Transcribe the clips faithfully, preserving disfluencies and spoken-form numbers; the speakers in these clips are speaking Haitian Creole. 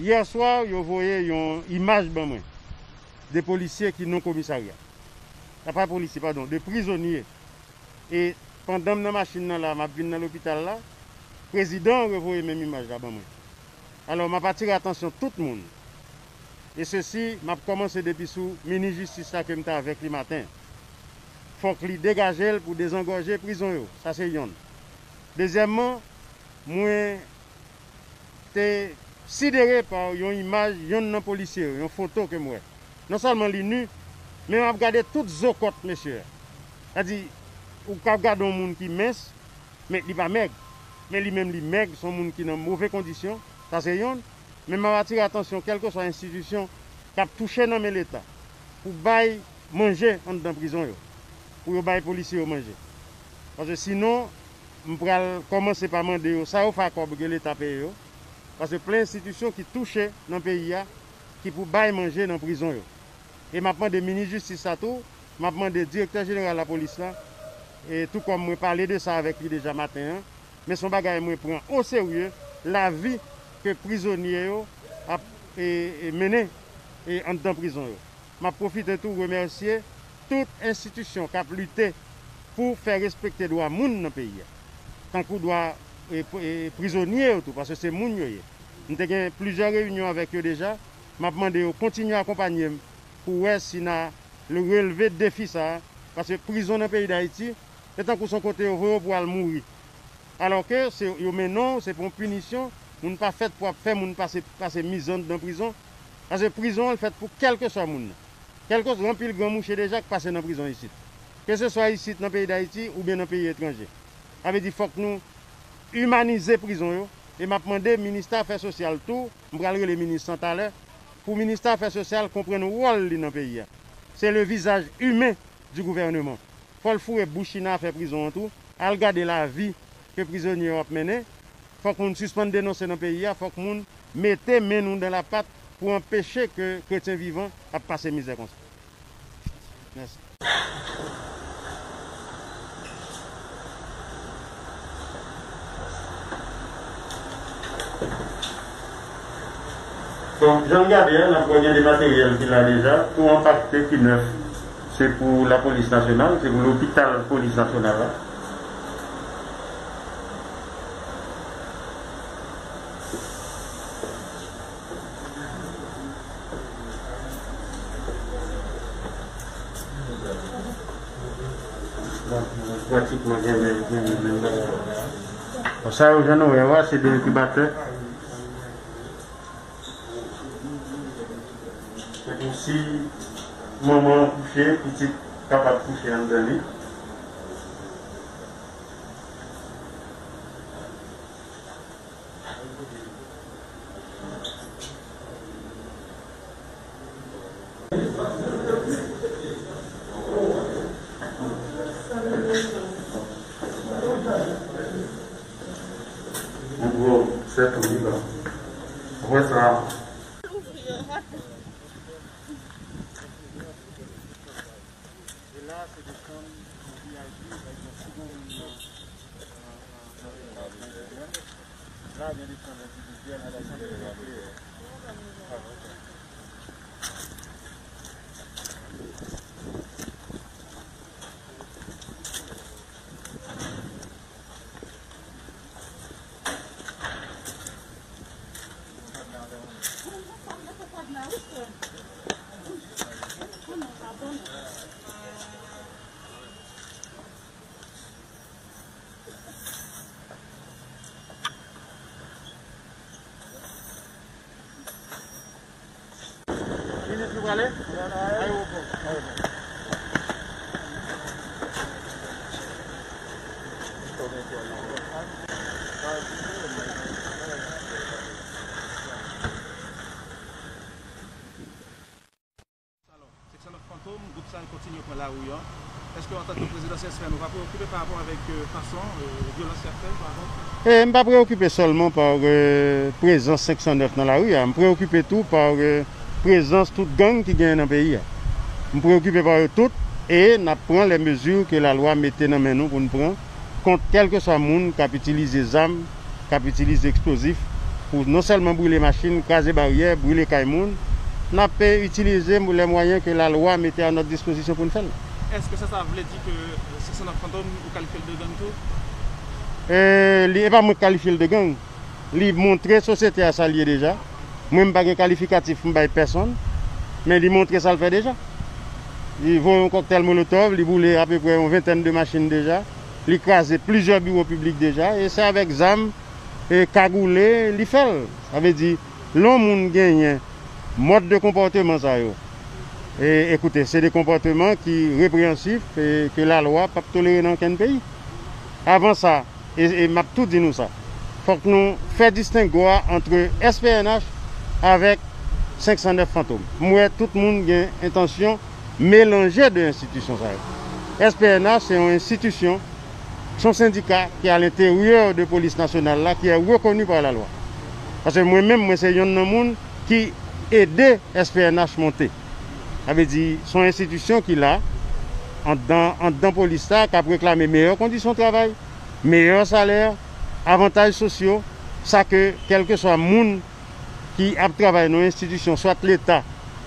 Yè swa, yo voye yon imaj ban mwen de polisye ki nan komisarya. A, pa polisye, padon, de prizonye. E pandan m nan machin nan la, m ap vin nan lopital la, prezidan an revoye menm imaj la ban mwen. Alò, m ap atire atansyon tout moun. E sesi, m ap kòmanse depi sou minis jistis la ke m te avèk li maten. Fòk li degaje l pou dezangòje prizon yo. Sa se yonn. Dezyèmman, mwen te sidere pa yon imaj yonn nan polisye yo, yon foto ke m wè. Non sèlman li ni, men m ap gade tout zo kòt mesye a. Sa di, ou ka gade yon moun ki mens, men li pa mèg. Men li menm li mèg, se yon moun ki nan move kondisyon, sa se yonn. Men m ap atire atansyon kèlkeswa enstitisyon k ap touche nan men Leta pou bay manje anndan prizon yo, pou yo bay polisye yo manje. Paske sinon, m pral kòmanse pa mande yo sa yo fè ak kòb ke Leta peye yo. Paske plen enstitisyon ki touche nan peyi a, ki pou bay manje nan prizon yo. E m ap mande minis jistis la tou, m ap mande direktè jeneral lapolis la, e tou kòm mwen pale de sa avèk li deja maten an, men se yon bagay mwen pran oserye, lavi ke prizonye yo ap, e, e, mennen, e, anndan prizon yo. M ap pwofite tou remèsye tout enstitisyon k ap lite pou fè respekte dwa moun nan peyi a, tankou dwa, e, e, prizonye yo tou, paske se moun yo ye. M te gen plizyè reyinyon avèk yo deja, m ap mande yo kontinye akonpanye m pou wè si n a relve defi sa a, paske prizon nan peyi Dayiti, se tankou se yon kote yo voye w pou w al mouri. Alòske se, yo mennen w, se pou yon pinisyon, moun pa fèt pou ap fè moun pase, pase mizè anndan prizon. Paske prizon an fèt pou kèlkeswa moun nan. Kèlkeswa, anpil granmouche deja k pase nan prizon isit. Keseswa isit nan peyi Dayiti oubyen nan peyi etranje. Sa vle di fòk nou imanize prizon yo, e m ap mande ministè afè sosyal tou, m pral rele minis lan talè, pou ministè afè sosyal konprann wòl li nan peyi a. Se le visage humain du gouvernement. Fò l foure bouch li nan afè prizon an tou, al gade lavi ke prizonye yo ap mennen. Fòk moun sispann denonse nan peyi a, fòk moun mete men nou dan lapat pou anpeche ke kretyen vivan ap pase mizè konsa. Mèsi. Bon, jan n gade a, n ap wè gen de materyèl ki la deja. Pou anpakte ki nèf, se pou lapolis nasyonal, se pou lopital polis nasyonal la. Pratikman gen menm, gen menm bagay. Bon, sa yo, jan nou wè yo a, se de enkibatè. Se pou si manman an kouche, pitit kapab kouche anndan li. Ou gwo, sèt ou li la. Apre sa, e la, se de chanm V I P, avèk yon segon moun nan, nan, nan, nan, nan, nan, la, gen de chanm endividyèl, nan la chanm endividyèl. Minit nou prale? Ayewopò. Alò, Seksyon nèf Fantom, gwoup sa yo kontinye pran lari a. Èske antanke prezidan C S P N, ou pa preokipe pa rapò avèk, euh, fason, euh, vyolans y ap fè pa rapò? E m pa preokipe sèlman pa, euh, prezans senk san nèf nan lari a. M preokipe tou pa, euh, prezans tout gang ki genyen nan peyi a. M preokipe pa yo tout e n ap pran les mesures que la loi mete nan men nou pou n pran kont kèlkeswa moun k ap itilize zam, k ap itilize eksplozif pou non sèlman brile machin, kraze baryè, brile kay moun, n ap itilize lè mwayen ke lalwa mete a nòt dispozisyon pou n fè l. Èske sa, sa vle di ke senk san nèf Fantom, ou kalifye l de gang tou? E, li, e pa mwen k kalifye l de gang. Li montre sosyete a sa l ye deja. Mwen, m pa gen kalifikatif pou m bay pèsonn, men li montre sa l fè deja. Li voye yon kòktèl molotòv, li boule apeprè yon ventèn de machin deja, li kraze plizyè biwo piblik deja, e se avèk zam e kagoule li fè l. Sa vle di, lè yon moun genyen mòd de konpòteman sa yo, e, ekoute, se de konpòteman ki repreyansif e ke lalwa p ap tolere nan okenn peyi. Avan sa, e, e m ap tou di nou sa, fòk nou fè distengwa ant S P N H avèk senk san nèf Fantom. M wè tout moun gen entansyon melanje de enstitisyon sa yo. S P N H se yon enstitisyon, se yon sendika ki a lenteryè de polis nasyonal la, ki est reconnu par la loi. Paske mwen menm, mwen se yonn nan moun ki ede S P N H monte. Sa vle di, se yon enstitisyon ki la, anndan, anndan polis la, k ap reklame meyè kondisyon travay, meyè salè, avantaj sosyo, sa ke kèlkeswa moun ki ap travay nan yon enstitisyon, swat Leta,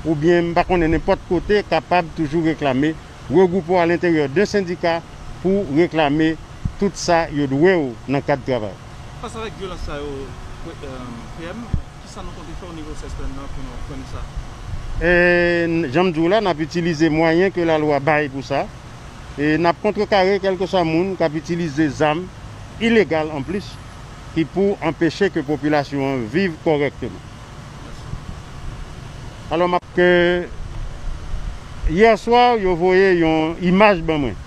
oubyen m pa konnen nenpòt kote, kapab toujou reklame, regwoupe w alenteryè de sendika pou reklame tout sa yo dwe w nan kad travay. Fas avèk vyolans sa yo, P M, kisa nou konte fè o nivo S P N nan pou nou frennen sa? E, n-, jan m di w la, n ap itilize mwayen ke lalwa bay pou sa. E n ap kontrekare kèlkeswa moun k ap itilize zam ilegal anplis ki pou anpeche ke popilasyon an viv kòrèkteman. Alò, m ap ke yè swa, yo voye yon imaj ban mwen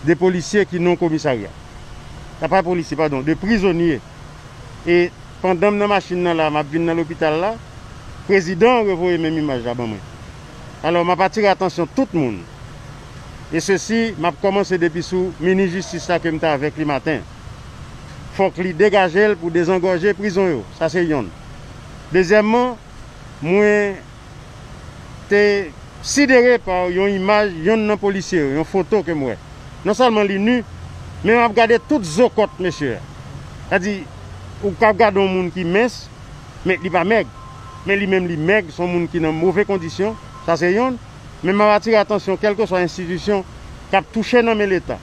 de polisye ki nan komisarya. Apa polisye, padon, de prizonye. E pandan m nan machin nan la, m ap vin nan lopital la, prezidan an revoye menm imaj la ban mwen. Alò, m ap atire atansyon tout moun. E sesi, m ap kòmanse depi sou minis jistis la ke m te avèk li maten. Fòk li degaje l pou dezangòje prizon yo. Sa se yonn. Dezyèmman, mwen te sidere pa yon imaj yonn nan polisye yo, yon foto ke m wè. Non sèlman li ni, men m ap gade tout zo kòt mesye a. Sa di, ou ka gade yon moun ki mens, men li pa mèg. Men li menm li mèg, se yon moun ki nan move kondisyon, sa se yonn. Men m ap atire atansyon, kèlkeswa enstitisyon k ap touche nan men Leta,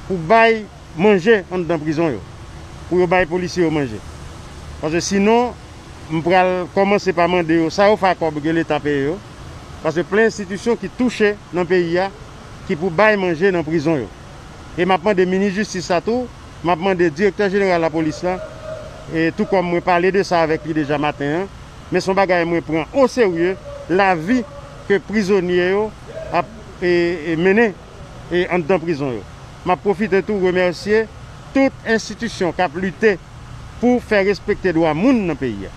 pou bay manje anndan prizon yo, pou yo bay polisye yo manje. Paske sinon, m pral kòmanse pa mande yo sa yo fè ak kòb ke Leta peye yo. Paske plen enstitisyon ki touche nan peyi a, ki pou bay manje nan prizon yo. E m ap mande minis jistis la tou, m ap mande direktè jeneral lapolis la, e tou kòm mwen pale de sa avèk li deja maten an, men se yon bagay mwen pran oserye, lavi ke prizonye yo ap, e, e, mennen, e, anndan prizon yo. M ap pwofite tou remèsye tout enstitisyon k ap lite pou fè respekte dwa moun nan peyi a,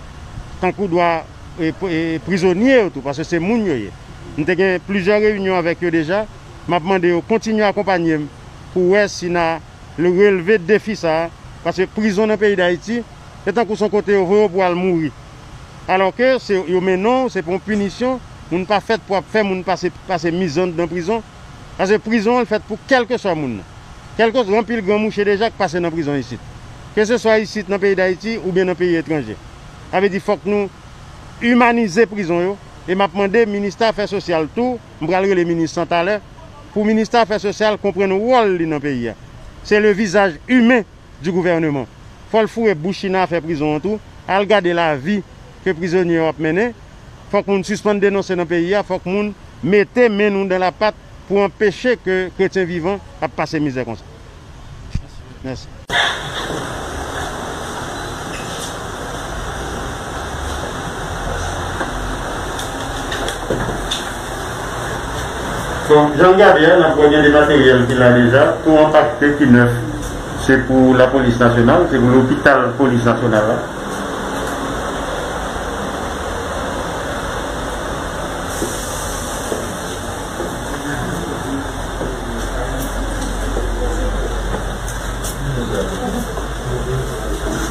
tankou dwa, e, e, prizonye yo tou, paske se moun yo ye. M te gen plizyè reyinyon avèk yo deja, m ap mande yo kontinye akonpanye m pou wè si n a releve defi sa a, paske prizon nan peyi Dayiti, se tankou se yon kote yo voye w pou al mouri. Alòske se, yo mennen w, se pou yon pinisyon, moun pa fèt pou ap fè moun pase, pase mizè anndan prizon. Paske prizon an fèt pou kèlkeswa moun nan. Kèlkeswa, anpil granmouche deja k pase nan prizon isit. Keseswa isit nan peyi Dayiti oubyen nan peyi etranje. Sa vle di fòk nou imanize prizon yo, e m ap mande ministè afè sosyal tou, m pral rele minis lan talè, pou ministè afè sosyal konprann wòl li nan peyi a. Se le visage humain du gouvernement. Fò l foure bouch li nan afè prizon an tou, al gade lavi ke prizonye yo ap mennen. Fòk moun sispann denonse nan peyi a, fòk moun mete men nou dan lapat pou anpeche ke kretyen vivan ap pase mizè konsa. Mèsi. Bon, jan n gade a, n ap wè gen de materyèl ki la deja, tou anpakte ki nèf. Se pou lapolis nasyonal, se pou lopital polis nasyonal la.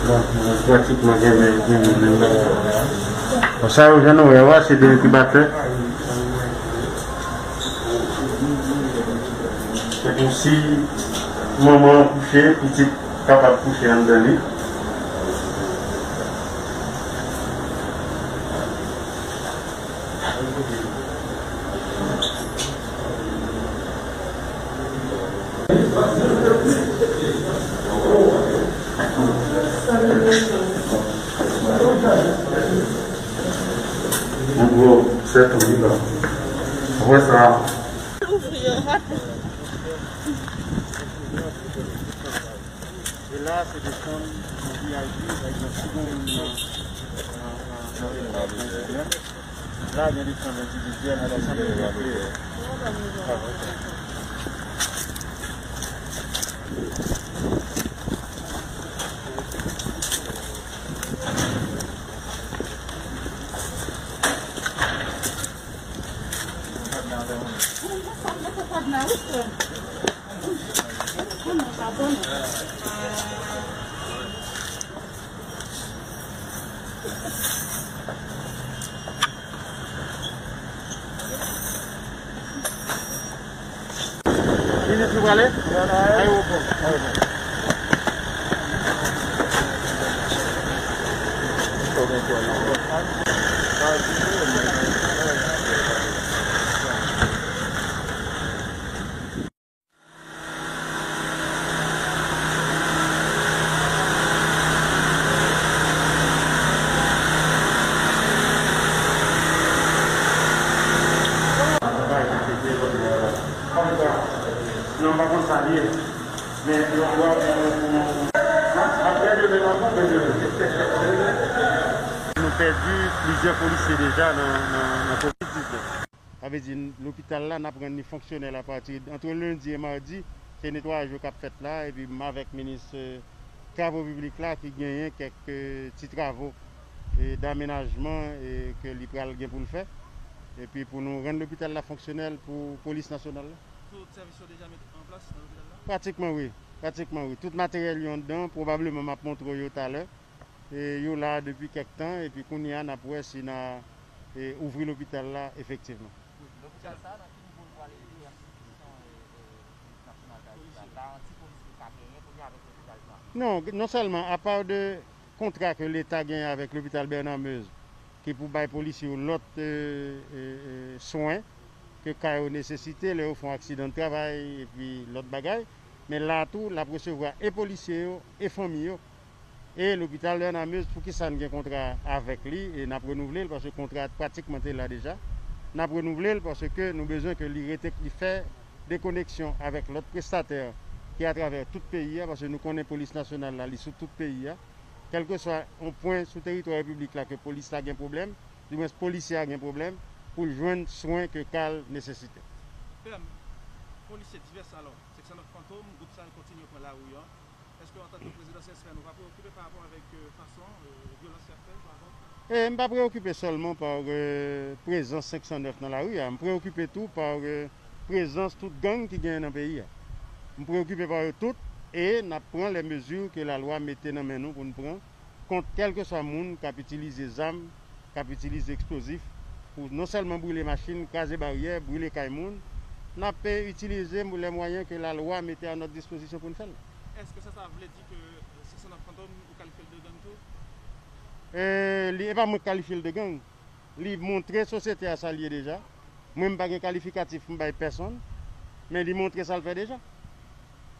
Bon, pratikman gen men, gen men, men. Bon, sa yo, jan nou wè yo a, se de enkibatè. Se pou si manman an kouche, pitit kapab kouche anndan li. Bon, bon, c'est tout, là. Après ça. E la, se desann an V I P, avèk yon ti bon moun nan, nan, nan, nan, nan, nan, nan, la, gen desann endividyèl, men desann endividyèl. Minit nou prale? Ayewopò. Ayewopò. Nou pèdi plizyè polisye deja nan, nan, nan kovid diznèf. Sa vle di, lopital la, n ap rann li fonksyonèl apati, antre lendi e madi, se netwayaj yo k ap fèt la, epi m avèk minis, eh, travo piblik la ki genyen kèk, eh, ti travo, eh, damenajman, eh, ke li pral gen pou l fè, epi pou nou rann lopital la fonksyonèl pou polis nasyonal la. Tout sèvis yo deja met an plas nan lopital la? Pratikman, wi. Pratikman, wi. Tout materyèl yo anndan, pwobableman m ap montre w yo talè. E yo la depi kèk tan, epi kounye a, n ap wè si n a, e, ouvri lopital la efektivman. Wi, lopital sa a, nan ki nivo l pwale nan enstitisyon, e, e, polis nasyonal Dayiti la? Garanti polis yo ka genyen kounye a avèk lopital sa a? Non, non sèlman, apa de kontra ke Leta genyen avèk lopital Bernard Meuze, ki pou bay polisye yo lòt, e, e, e, swen ke ka yo nesesite lè yo fè yon aksidan de travay epi lòt bagay, men la tou, l ap resevwa e polisye yo, e fanmi yo. E lopital Bernard Meuze, poukisa n gen kontra avèk li e n ap renouvle l, paske kontra a pratikman te la deja. N ap renouvle l paske nou bezwen ke li rete, li fè de koneksyon avèk lòt prestatè ki atravè tout peyi a, paske nou konnen polis nasyonal la, li sou tout peyi a. Kèlkeswa yon pwen sou teritwa repiblik la ke polis la gen pwoblèm, dimwens polisye a gen pwoblèm, pou l jwenn swen ke ka l nesesite. Pèm, polisye divès alò, senk san nèf Fantom, gwoup sa yo kontinye pran lari an. Èske antanke prezidan S S P A nou pa preokipe pa rapò avèk, euh, fason, euh, vyolans y ap fè pa rapò? E m pa preokipe sèlman pa, euh, prezans senk san nèf nan lari a. M preokipe tou pa, euh, prezans tout gang ki genyen nan peyi a. M preokipe pa yo tout e n ap pran lè mezi ke lalwa mete nan men nou pou n pran kont kèlkeswa moun k ap itilize zam, k ap itilize eksplozif pou non sèlman brile machin, kraze baryè, brile kay moun. N ap, e, itilize lè mwayen ke lalwa mete a nòt dispozisyon pou n fè l. Èske sa, sa vle di ke senk san nèf Fantom ou kalifye l de gang tou? E, li, e pa mwen k kalifye l de gang. Li montre sosyete a sa l ye deja. Mwen, m pa gen kalifikatif pou m bay pèsonn, men li montre sa l fè deja.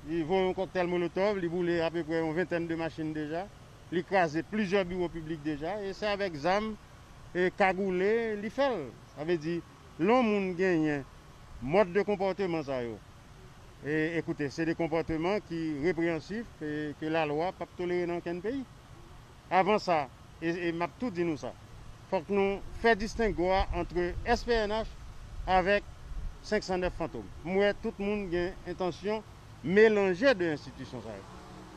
Li voye yon kòktèl molotòv, li boule apeprè yon ventèn de machin deja, li kraze plizyè biwo piblik deja, e se avèk zam, e, kagoule, li fè l. Sa vle di, lè yon moun genyen mòd de konpòteman sa yo, e, ekoute, se de konpòteman ki repreyansif e ke lalwa p ap tolere nan okenn peyi. Avan sa, e, e m ap tou di nou sa, fòk nou fè distengwo a antre S P N H avèk senk san nèf Fantom. M wè tout moun gen entansyon melanje de enstitisyon sa yo.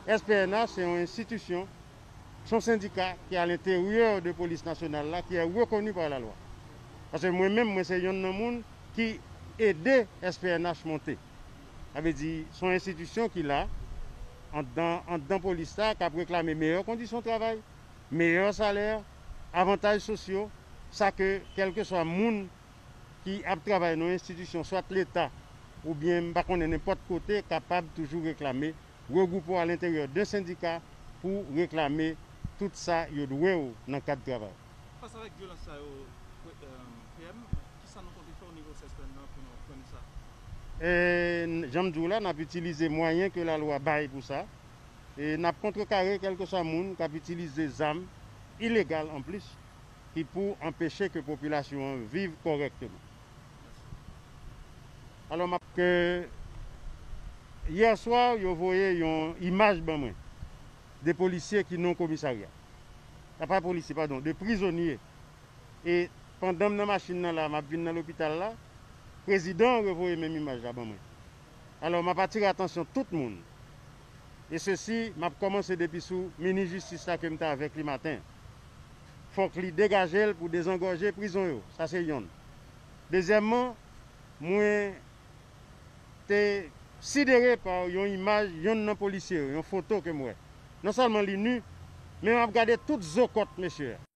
S P N H se yon enstitisyon, se yon sendika ki a lenteryè de polis nasyonal la, ki è rekoni pa lalwa. Paske mwen menm, mwen se yonn nan moun ki ede S P N H monte. Sa vle di, se yon enstitisyon ki la, anndan, anndan polis la, k ap reklame meyè kondisyon travay, meyè salè, avantaj sosyo, sa ke kèlkeswa moun ki ap travay nan yon enstitisyon, swat Leta, oubyen m pa konnen nenpòt kote, kapab toujou reklame, regwoupe w alenteryè de sendika pou reklame tout sa yo dwe w nan kad travay. Fas avèk vyolans sa yo, P M, kisa nou konte fè o nivo sespenn nan pou nou konnen sa? E, jan m di w la, n ap itilize mwayen ke lalwa bay pou sa. E n ap kontrekare kèlkeswa moun k ap itilize zam ilegal anplis ki pou anpeche ke popilasyon an viv kòrèkteman. Alò, m ap ke yè swa, yo voye yon imaj ban mwen de polisye ki nan komisarya. A, pa polisye, padon, de prizonye. E pandan m nan machin nan la, m ap vin nan lopital la, prezidan an revoye menm imaj la ban mwen. Alò, m ap atire atansyon tout moun. E sesi, m ap kòmanse depi sou minis jistis la ke m te avèk li maten. Fòk li degaje l pou dezangòje prizon yo. Sa se yonn. Dezyèmman, mwen te sidere pa yon imaj yonn nan polisye yo, yon foto ke m wè. Non sèlman li ni, men m ap gade tout zo kòt mesye a.